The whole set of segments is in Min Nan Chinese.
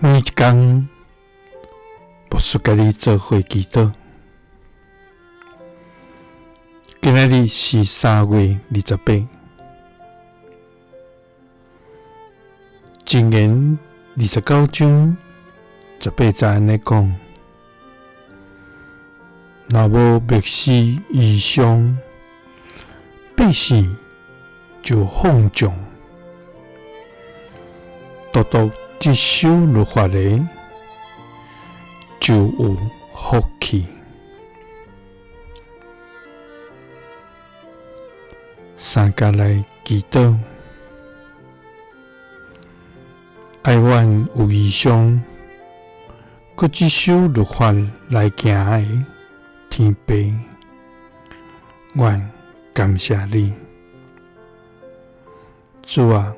每一工，牧師佮你做伙祈禱。今仔日是3月28，箴言29章18節按呢講：若無默思異象，百姓就放縱，獨獨執守律法的，就有福氣。三佮來祈禱，愛阮有異象，閣執守律法來行的天父，阮感謝你，主啊，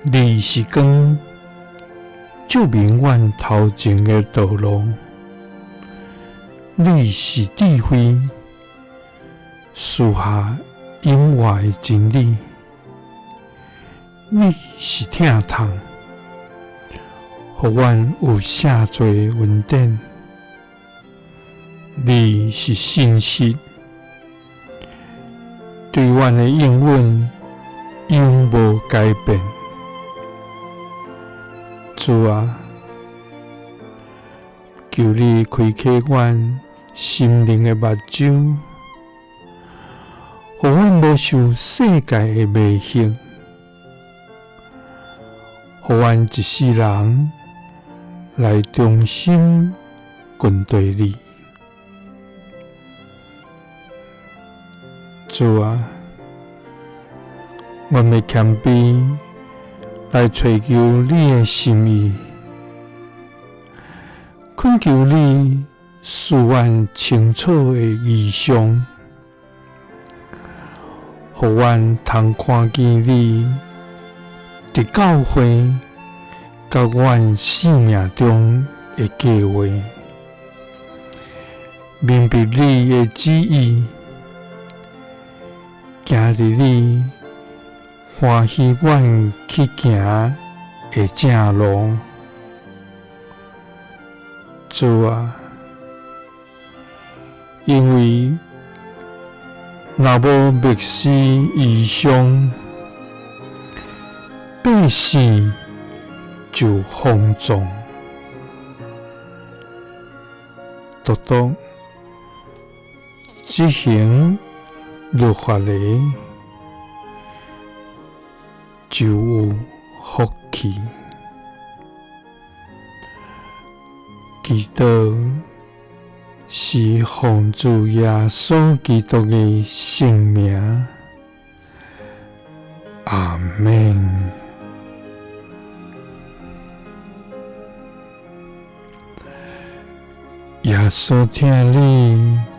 你是光，照明阮頭前的道路；你是智慧，賜下永活的真理；你是疼痛，予阮有赦罪的恩典；你是信實，對阮的應允永無改變。主啊，求你開啟阮心靈的目睭，予阮無受世界的迷惑，予阮一世人來忠心跟隨你。主啊，阮欲謙卑來揣求你的心意，懇求你賜阮清楚的異象，予阮通看見你佇教會佮阮生命中的計畫，明白你的旨意，行佇你歡喜阮去行的正路。主啊，因為若無默思異象，百姓就放縱，獨獨執行律法的，就有福氣。祈禱是奉主耶穌基督的聖名，阿們。耶穌疼你。